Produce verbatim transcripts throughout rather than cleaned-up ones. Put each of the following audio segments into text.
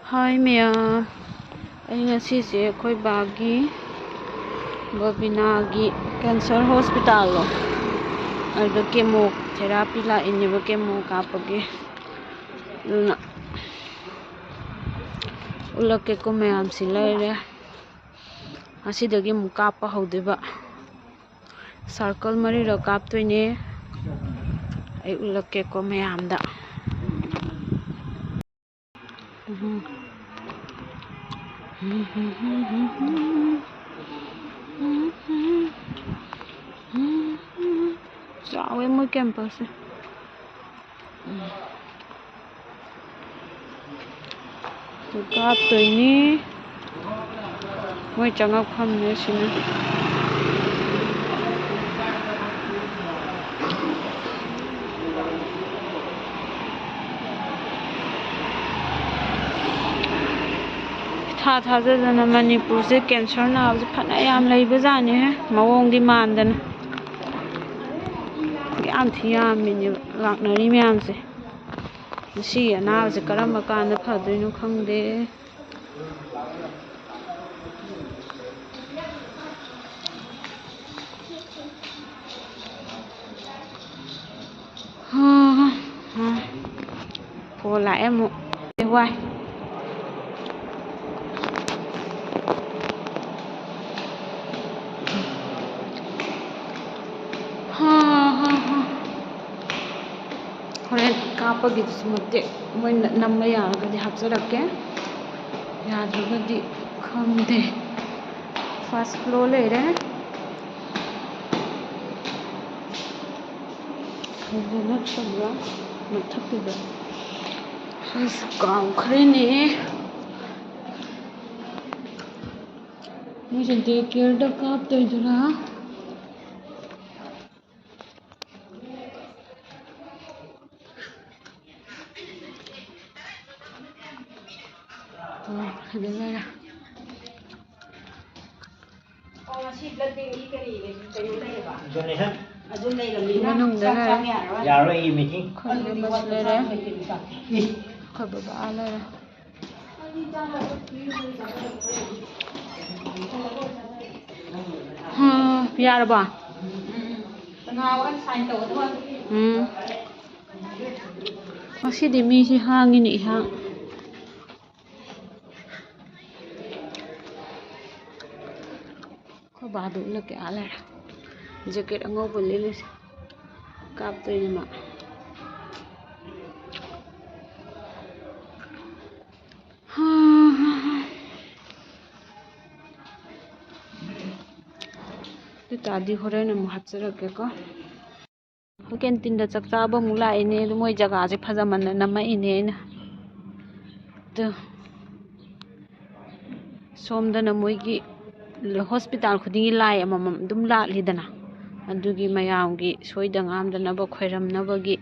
ꯍꯥꯏ ꯃꯌꯥꯝ, ꯑꯩ ꯉꯁꯤꯁꯦ ꯑꯩꯈꯣꯏ ꯕꯥꯒꯤ ꯕꯕꯤꯅꯥꯒꯤ cancer hospitalꯗꯣ, ꯑꯗꯨꯗ chemotherapy ꯂꯥꯛꯏꯅꯦꯕ, chemo ꯀꯥꯞꯄꯒꯤ꯫ ꯑꯗꯨꯅ ꯎꯠꯂꯛꯀꯦꯀꯣ ꯃꯌꯥꯝꯁꯤ ꯂꯩꯔꯦ꯫ ꯉꯁꯤꯗꯒꯤ ꯑꯃꯨꯛ ꯀꯥꯞꯄ ꯍꯧꯗꯣꯏꯕ꯫ Circle ꯃꯔꯤꯔꯛ ꯀꯥꯞꯇꯣꯏꯅꯦ꯫ ꯑꯩ ꯎꯠꯂꯛꯀꯦꯀꯣ ꯃꯌꯥꯝꯗ꯫ ꯎꯝ꯫ ꯆꯥꯎꯋꯦ ꯃꯣꯏ campusꯁꯦ꯫ ꯎꯝ꯫ ꯀꯥꯞꯇꯣꯏꯅꯤ꯫ ꯃꯣꯏ ꯆꯪꯉꯛꯐꯝꯅꯦ ꯁꯤꯅ꯫ ꯏꯊꯥ ꯊꯥꯖꯗꯅ ꯃꯅꯤꯄꯨꯔꯁꯦ cancer ꯅꯥꯕꯁꯦ ꯐꯅ ꯌꯥꯝ ꯂꯩꯕꯖꯥꯠꯅꯤꯍꯦ, ꯃꯑꯣꯡꯗꯤ ꯃꯥꯟꯗꯅ꯫ ꯌꯥꯝ ꯊꯤ ꯌꯥꯝꯃꯤꯅꯦꯕ ꯂꯥꯛꯅꯔꯤ ꯃꯌꯥꯝꯁꯦ꯫ ꯃꯁꯤꯒꯤ ꯑꯅꯥꯕꯁꯦ ꯀꯔꯝꯕ ꯀꯥꯟꯗ ꯐꯗꯣꯏꯅꯣ ꯈꯪꯗꯦ꯫ ꯐꯣꯟ ꯂꯥꯛꯑꯦ ꯑꯃꯨꯛ꯫ ꯑꯦ, ꯋꯥꯏ꯫ ꯍꯥ, ꯍꯥ, ꯍꯥ꯫ ꯍꯣꯔꯦꯟ ꯀꯥꯞꯄꯒꯤꯗꯨꯁꯨ ꯃꯇꯦꯛ ꯃꯣꯏꯅ ꯅꯝꯕ ꯌꯥꯔꯒꯗꯤ ꯍꯥꯞꯆꯔꯛꯀꯦ, ꯌꯥꯗ꯭ꯔꯒꯗꯤ ꯈꯪꯗꯦ꯫ First floor ꯂꯩꯔꯦ꯫ ꯑꯗꯨꯗ ꯅꯠꯇꯕ꯭ꯔꯥ? ꯃꯊꯛꯀꯤꯗ꯫ ꯑꯁ, ꯀꯥꯎꯈ꯭ꯔꯦꯅꯦ꯫ ꯃꯣꯏꯁꯦ day careꯗ ꯀꯥꯞꯇꯣꯏꯗꯨꯔꯥ? ꯑꯣ, ꯑꯗꯨ ꯂꯩꯔꯦ꯫ ꯑꯣ, ꯉꯁꯤ blood bankꯀꯤ ꯀꯔꯤ ꯀꯩꯅꯣ ꯂꯩꯌꯦꯕ? Donation? ꯑꯗꯨ ꯂꯩꯔꯕꯅꯤꯅ ꯃꯅꯨꯡꯗ ꯆꯥꯛ ꯂꯩꯔꯦ꯫ ꯆꯥꯕ ꯌꯥꯔꯔꯣꯏ꯫ ꯌꯥꯔꯣꯏ, ꯑꯩꯒꯤ meeting꯫ ꯑꯩꯈꯣꯏ ꯑꯗꯨꯗꯤ ꯃꯦꯝꯕꯔꯁꯨ ꯋꯥꯠꯄ ꯂꯩꯔꯦ꯫ ꯆꯥꯕ ꯂꯩꯇꯦ, ꯆꯥꯛ꯫ ꯑꯩꯈꯣꯏ ꯕꯕꯥ ꯂꯩꯔꯦ꯫ ꯍꯥ, ꯌꯥꯔꯕꯣ? ꯎꯝ꯫ ꯉꯁꯤꯗꯤ ꯃꯤꯁꯤ ꯍꯥꯡꯉꯤꯅꯦ, ꯏꯍꯥꯡ꯫ ꯑꯩꯈꯣꯏ ꯕꯥꯗꯨ ꯎꯠꯂꯛꯀꯦ ꯑꯥ ꯂꯩꯔꯦ꯫ ꯖꯦꯀꯦꯠ ꯑꯉꯧꯕ ꯂꯤꯠꯂꯤꯁꯦ꯫ ꯀꯥꯞꯇꯣꯏꯅꯦ ꯃꯥ꯫ ꯑꯗꯨ ꯇꯥꯔꯗꯤ ꯍꯣꯔꯦꯟ ꯑꯃꯨꯛ ꯍꯥꯞꯆꯔꯛꯀꯦꯀꯣ꯫ ꯑꯩꯈꯣꯏ ꯀꯦꯟꯇꯤꯟꯗ ꯆꯥꯛ ꯆꯥꯕ ꯑꯃꯨꯛ ꯂꯥꯛꯏꯅꯦ꯫ ꯑꯗꯨ ꯃꯣꯏ ꯖꯒꯥꯁꯦ ꯐꯖꯃꯟꯗꯅ ꯅꯝꯃꯛꯏꯅꯦ ꯑꯩꯅ꯫ ꯑꯗꯨ ꯁꯣꯝꯗꯅ ꯃꯣꯏꯒꯤ ꯍꯣꯁꯄꯤꯇꯥꯜ ꯈꯨꯗꯤꯡꯒꯤ ꯂꯥꯏ ꯑꯃꯃꯝ ꯑꯗꯨꯝ ꯂꯥꯠꯂꯤꯗꯅ, ꯑꯗꯨꯒꯤ ꯃꯌꯥꯝꯒꯤ ꯁꯣꯏꯗ ꯉꯥꯝꯗꯅꯕ ꯈꯣꯏꯔꯝꯅꯕꯒꯤ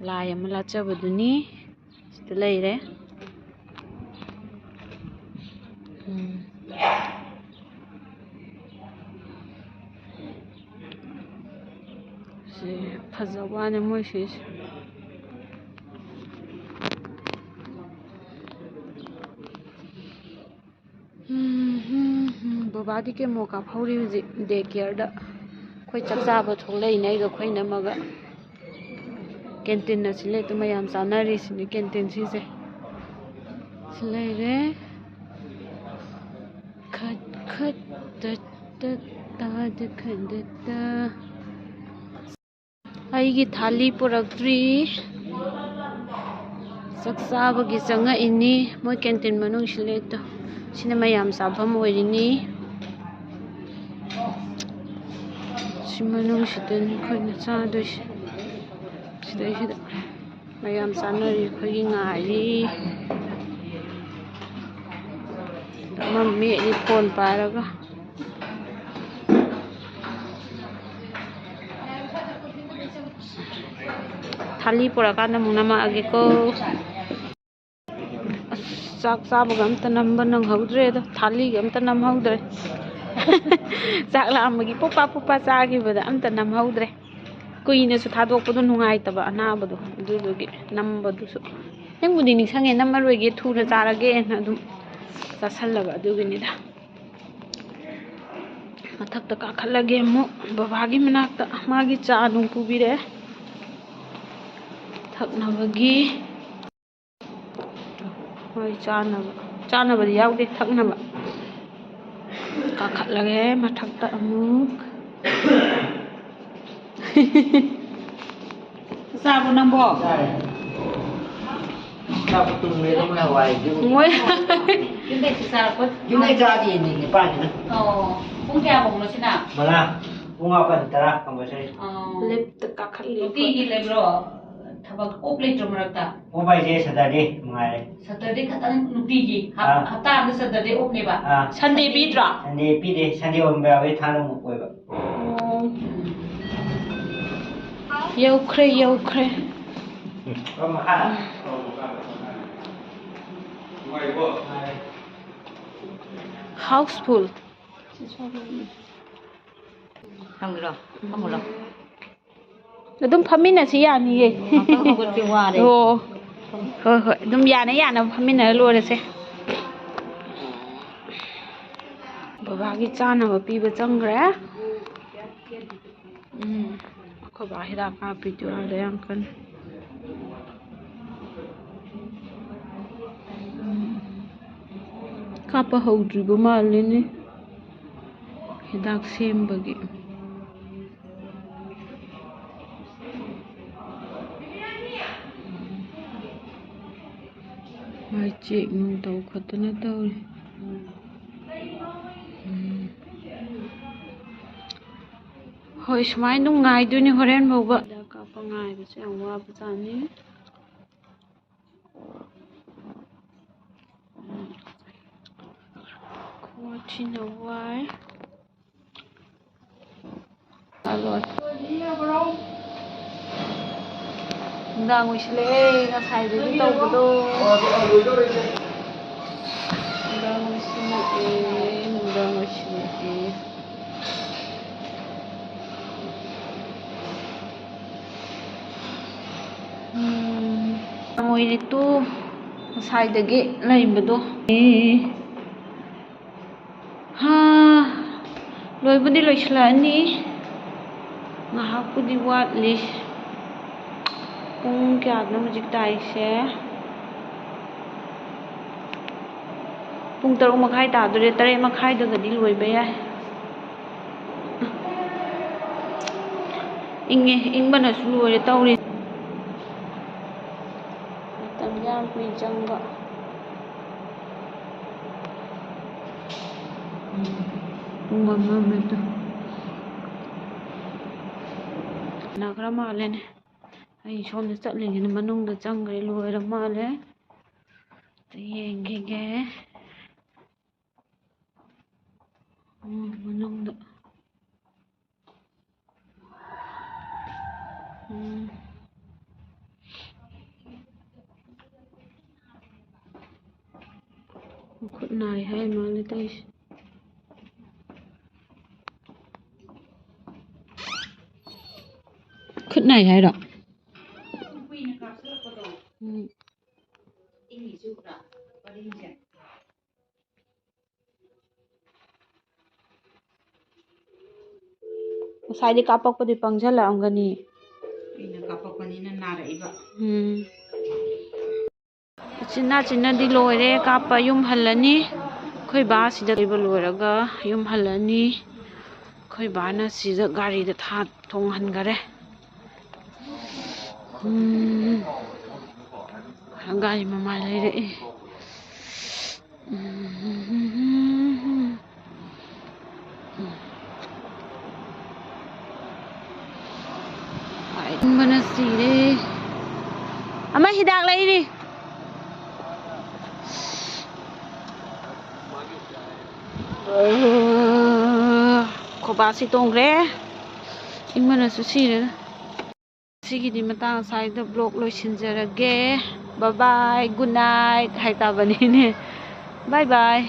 ꯂꯥꯏ ꯑꯃ ꯂꯥꯠꯆꯕꯗꯨꯅꯤ꯫ ꯁꯤꯗ ꯂꯩꯔꯦ꯫ ꯎꯝ꯫ ꯁꯤ ꯐꯖꯕ ꯋꯥꯅꯦ ꯃꯣꯏ ꯁꯤꯁꯦ꯫ ꯎꯝ, ꯎꯝ, ꯎꯝ꯫ ꯕꯕꯥꯗꯤ ꯀꯦꯃꯣ ꯀꯥꯞꯍꯧꯔꯤ ꯍꯧꯖꯤꯛ ꯗꯦ ꯀꯦꯌꯔꯗ꯫ ꯑꯩꯈꯣꯏ ꯆꯥꯛ ꯆꯥꯕ ꯊꯣꯛꯂꯛꯏꯅꯦ ꯑꯩꯒ ꯑꯩꯈꯣꯏ ꯏꯅꯝꯃꯒ꯫ ꯀꯦꯟꯇꯤꯟ ꯑꯁꯤ ꯂꯩꯇ ꯃꯌꯥꯝ ꯆꯥꯅꯔꯤꯁꯤꯅꯦ ꯀꯦꯟꯇꯤꯟ ꯁꯤꯁꯦ꯫ ꯁꯤ ꯂꯩꯔꯦ꯫ ꯈꯠ ꯈꯠ ꯇꯠ ꯇꯠ ꯇꯥ ꯗ ꯈꯠ ꯗ ꯇꯥ꯫ ꯑꯩꯒꯤ ꯊꯥꯂꯤ ꯄꯨꯔꯛꯇ꯭ꯔꯤ꯫ ꯆꯥꯛ ꯆꯥꯕꯒꯤ ꯆꯪꯉꯛꯏꯅꯤ꯫ ꯃꯣꯏ ꯀꯦꯟꯇꯤꯟ ꯃꯅꯨꯡ ꯁꯤ ꯂꯩꯇꯣ꯫ ꯁꯤꯅ ꯃꯌꯥꯝ ꯆꯥꯐꯝ ꯑꯣꯏꯔꯤꯅꯤ꯫ ꯁꯤ ꯃꯅꯨꯡꯁꯤꯗꯅꯤ ꯑꯩꯈꯣꯏꯅ ꯆꯥꯗꯣꯏꯁꯦ꯫ ꯁꯤꯗꯩꯁꯤꯗ ꯃꯌꯥꯝ ꯆꯥꯅꯔꯤ꯫ ꯑꯩꯈꯣꯏꯒꯤ ꯉꯥꯏꯔꯤ꯫ ꯑꯃ ꯃꯦꯠꯂꯤ ꯐꯣꯟ ꯄꯥꯏꯔꯒ꯫ ꯊꯥꯂꯤ ꯄꯨꯔꯛꯀꯥꯟꯗ ꯑꯃꯨꯛ ꯅꯝꯃꯛꯑꯒꯦꯀꯣ꯫ ꯑꯁ, ꯆꯥꯛ ꯆꯥꯕꯒ ꯑꯝꯇ ꯅꯝꯕ ꯅꯪꯍꯧꯗ꯭ꯔꯦꯗ, ꯊꯥꯂꯤꯒ ꯑꯝꯇ ꯅꯝꯍꯧꯗ꯭ꯔꯦ꯫ ꯆꯥꯛ ꯂꯥꯝꯕꯒꯤ ꯄꯨꯞꯄꯥ ꯄꯨꯞꯄꯥ ꯆꯥꯈꯤꯕꯗ ꯑꯝꯇ ꯅꯝꯍꯧꯗ꯭ꯔꯦ꯫ ꯀꯨꯏꯅꯁꯨ ꯊꯥꯗꯣꯛꯄꯗꯣ ꯅꯨꯡꯉꯥꯏꯇꯕ, ꯑꯅꯥꯕꯗꯣ, ꯑꯗꯨꯗꯨꯒꯤ ꯅꯝꯕꯗꯨꯁꯨ꯫ ꯅꯪꯕꯨꯗꯤ ꯅꯤꯡꯁꯤꯡꯉꯦ, ꯅꯝꯃꯔꯣꯏꯒꯦ, ꯊꯨꯅ ꯆꯥꯔꯒꯦꯅ ꯑꯗꯨꯝ ꯆꯥꯁꯜꯂꯕ ꯑꯗꯨꯒꯤꯅꯤꯗ꯫ ꯃꯊꯛꯇ ꯀꯥꯈꯠꯂꯒꯦ ꯑꯃꯨꯛ ꯕꯕꯥꯒꯤ ꯃꯅꯥꯛꯇ, ꯃꯥꯒꯤ ꯆꯥ ꯅꯨꯡ ꯄꯨꯕꯤꯔꯛꯑꯦ ꯊꯛꯅꯕꯒꯤ꯫ ꯍꯣꯏ, ꯆꯥꯅꯕ, ꯆꯥꯅꯕꯗꯤ ꯌꯥꯎꯗꯦ, ꯊꯛꯅꯕ꯫ ꯀꯥꯈꯠꯂꯒꯦ ꯃꯊꯛꯇ ꯑꯃꯨꯛ꯫ ꯆꯥꯕꯣ ꯅꯪꯕꯣ? ꯆꯥꯔꯦ꯫ ꯆꯥꯛ ꯇꯨꯝꯃꯦ, ꯑꯗꯨꯝ ꯍꯋꯥꯏꯁꯦ꯫ ꯃꯣꯏ ꯌꯨꯝꯗꯩ ꯆꯥꯔꯛꯄ? ꯌꯨꯝꯗꯩ ꯆꯥꯗꯦ, ꯅꯤꯄꯥꯟꯁꯤꯅ꯫ ꯑꯣ, ꯄꯨꯡ ꯀꯌꯥꯐꯧꯅꯣ ꯁꯤꯅ? ꯃꯉꯥ꯫ ꯄꯨꯡ ꯃꯥꯄꯟ, ꯇꯔꯥ ꯀꯝꯄꯜꯁꯔꯤ꯫ ꯑꯣ꯫ ꯂꯤꯐꯇ ꯀꯥꯈꯠꯂꯤ꯫ ꯅꯨꯡꯇꯤꯒꯤ ꯂꯩꯕ꯭ꯔꯣ? ꯊꯕꯛ ꯑꯣꯞ ꯂꯩꯇ꯭ꯔꯣ ꯃꯔꯛꯇ? ꯑꯣꯞ ꯍꯥꯏꯁꯦ ꯁꯦꯇꯔꯗꯦ ꯃꯉꯥꯏꯔꯦ꯫ ꯁꯦꯇꯔꯗꯦ ꯈꯛꯇꯪ ꯅꯨꯡꯇꯤꯒꯤ? ꯍꯞ-, ꯑꯥ꯫ ꯍꯞꯇꯥ ꯑꯃꯗ ꯁꯦꯇꯔꯗꯦ ꯑꯣꯞꯅꯦꯕ? ꯑꯥ꯫ ꯁꯟꯗꯦ ꯄꯤꯗ꯭ꯔꯣ? ꯁꯟꯗꯦ ꯄꯤꯗꯦ꯫ ꯁꯟꯗꯦ ꯑꯣꯟꯕ ꯌꯥꯎꯋꯦ, ꯊꯥꯡꯖ ꯅꯨꯃꯤꯠ ꯑꯣꯏꯕ꯫ ꯑꯣ꯫ ꯌꯧꯈ꯭ꯔꯦ, ꯌꯧꯈ꯭ꯔꯦ꯫ ꯎꯝ꯫ ꯍꯥꯎꯁꯐꯨꯜ꯫ ꯊꯝꯒ꯭ꯔꯣ? ꯊꯝꯃꯨꯔꯣ? ꯑꯗꯨꯝ ꯐꯝꯃꯤꯟꯅꯁꯤ, ꯌꯥꯅꯤꯌꯦ꯫ ꯉꯥꯛꯇꯪ ꯍꯧꯒꯠꯀꯦ, ꯋꯥꯔꯦ꯫ ꯑꯣ꯫ ꯍꯣꯏ, ꯍꯣꯏ, ꯑꯗꯨꯝ ꯌꯥꯅ ꯌꯥꯅꯕ ꯐꯝꯃꯤꯟꯅꯔ ꯂꯣꯏꯔꯦꯁꯦ꯫ ꯕꯕꯥꯒꯤ ꯆꯥꯅꯕ ꯄꯤꯕ ꯆꯪꯈ꯭ꯔꯦ꯫ ꯎꯝ꯫ ꯑꯩꯈꯣꯏ ꯕꯥ ꯍꯤꯗꯥꯛ ꯀꯥꯞꯄꯤꯗꯣ ꯑꯥꯗ ꯌꯥꯝ ꯀꯟꯅ꯫ ꯀꯥꯞꯄ ꯍꯧꯗ꯭ꯔꯤꯕ ꯃꯥꯜꯂꯦꯅꯦ, ꯍꯤꯗꯥꯛ ꯁꯦꯝꯕꯒꯤ꯫ ꯃꯥꯏ ꯆꯦꯛ ꯅꯨꯡ ꯇꯧ ꯈꯣꯠꯇꯅ ꯇꯧꯔꯤ꯫ ꯎꯝ꯫ ꯍꯣꯏ, ꯁꯨꯃꯥꯏꯅ ꯑꯗꯨꯝ ꯉꯥꯏꯗꯣꯏꯅꯤ ꯍꯣꯔꯦꯟ ꯐꯥꯎꯕ꯫ ꯍꯤꯗꯥꯛ ꯀꯥꯞꯄ ꯉꯥꯏꯕꯁꯦ ꯌꯥꯝ ꯋꯥꯕꯖꯥꯠꯅꯤ꯫ ꯈꯨꯋꯥ ꯊꯤꯅ ꯋꯥꯏ꯫ ꯂꯣꯏꯔꯦ꯫ ꯅꯨꯡꯗꯥꯡ ꯑꯣꯏꯁꯤꯜꯂꯛꯑꯦ, ꯉꯁꯥꯏꯗꯒꯤ ꯇꯧꯕꯗꯣ꯫ ꯅꯨꯡꯗꯥꯡ ꯑꯣꯏꯁꯤꯜꯂꯛꯑꯦ, ꯅꯨꯡꯗꯥꯡ ꯑꯣꯏꯁꯤꯜꯂꯛꯑꯦ꯫ ꯎꯝ, ꯅꯨꯡꯗꯥꯡ ꯃꯤꯅꯤꯠꯇꯨ ꯉꯁꯥꯏꯗꯒꯤ ꯂꯩꯕꯗꯣ꯫ ꯑꯦ꯫ ꯍꯥ, ꯂꯣꯏꯕꯨꯗꯤ ꯂꯣꯏꯁꯤꯜꯂꯛꯑꯅꯤ꯫ ꯉꯥꯏꯍꯥꯛꯄꯨꯗꯤ ꯋꯥꯠꯂꯤ꯫ ꯄꯨꯡ ꯀꯌꯥꯗꯅꯣ ꯍꯧꯖꯤꯛ ꯇꯥꯏꯁꯦ? ꯄꯨꯡ ꯇꯔꯨꯛ ꯃꯈꯥꯏ ꯇꯥꯗꯣꯔꯦ, ꯇꯔꯦꯠ ꯃꯈꯥꯏꯗꯒꯗꯤ ꯂꯣꯏꯕ ꯌꯥꯏ꯫ ꯏꯪꯉꯦ, ꯏꯪꯕꯅꯁꯨ ꯂꯣꯏꯔꯦ ꯇꯧꯔꯤ꯫ ꯃꯇꯝ ꯌꯥꯝ ꯀꯨꯏ ꯆꯪꯕ꯫ ꯄꯨꯡ ꯑꯃ ꯑꯃ ꯇ-, ꯅꯈ꯭ꯔ ꯃꯥꯜꯂꯦꯅꯦ꯫ ꯑꯩ ꯁꯣꯝꯗ ꯆꯠꯂꯤꯉꯩꯗ ꯃꯅꯨꯡꯗ ꯆꯪꯈ꯭ꯔꯦ, ꯂꯣꯏꯔ ꯃꯥꯜꯂꯦ꯫ ꯑꯝꯇ ꯌꯦꯡꯈꯤꯒꯦ꯫ ꯎꯝ, ꯃꯅꯨꯡꯗ꯫ ꯎꯝ꯫ ꯃꯈꯨꯠ ꯅꯥꯏ ꯍꯥꯏ ꯃꯥꯜꯂꯦ ꯇꯧꯔꯤꯁꯦ꯫ ꯈꯨꯠ ꯅꯥꯏ ꯍꯥꯏꯔꯣ? ꯎꯝ꯫ ꯉꯁꯥꯏꯗꯤ ꯀꯥꯞꯄꯛꯄꯗꯤ ꯄꯪꯁꯤꯜꯂꯛꯑꯝꯒꯅꯤ꯫ ꯑꯩꯅ ꯀꯥꯞꯄꯛꯄꯅꯤꯅ ꯅꯥꯔꯛꯏꯕ꯫ ꯎꯝ꯫ ꯎꯆꯤꯟ ꯅꯥꯆꯤꯟꯅꯗꯤ ꯂꯣꯏꯔꯦ ꯀꯥꯞꯄ, ꯌꯨꯝ ꯍꯜꯂꯅꯤ꯫ ꯑꯩꯈꯣꯏ ꯕꯥ ꯁꯤꯗ ꯂꯩꯕ ꯂꯣꯏꯔꯒ ꯌꯨꯝ ꯍꯜꯂꯅꯤ꯫ ꯑꯩꯈꯣꯏ ꯕꯥꯅ ꯁꯤꯗ ꯒꯥꯔꯤꯗ ꯊꯥ-, ꯊꯣꯡꯍꯟꯈꯔꯦ꯫ ꯎꯝ꯫ ꯒꯥꯔꯤ ꯃꯃꯥꯏ ꯂꯩꯔꯛꯑꯦ꯫ ꯎꯝ꯫ ꯏꯪꯕꯅ ꯁꯤꯔꯦ꯫ ꯑꯃ ꯍꯤꯗꯥꯛ ꯂꯩꯔꯤ꯫ ꯈꯣꯕꯥꯁꯤ ꯇꯣꯡꯈ꯭ꯔꯦ꯫ ꯏꯪꯕꯅꯁꯨ ꯁꯤꯔꯦꯗ꯫ ꯁꯤꯒꯤꯗꯤ ꯃꯇꯥꯡ ꯑꯁꯥꯏꯗ vlog ꯂꯣꯏꯁꯤꯟꯖꯔꯒꯦ꯫ Bye bye, good night ꯍꯥꯏꯇꯥꯕꯅꯤꯅꯦ꯫ Bye bye꯫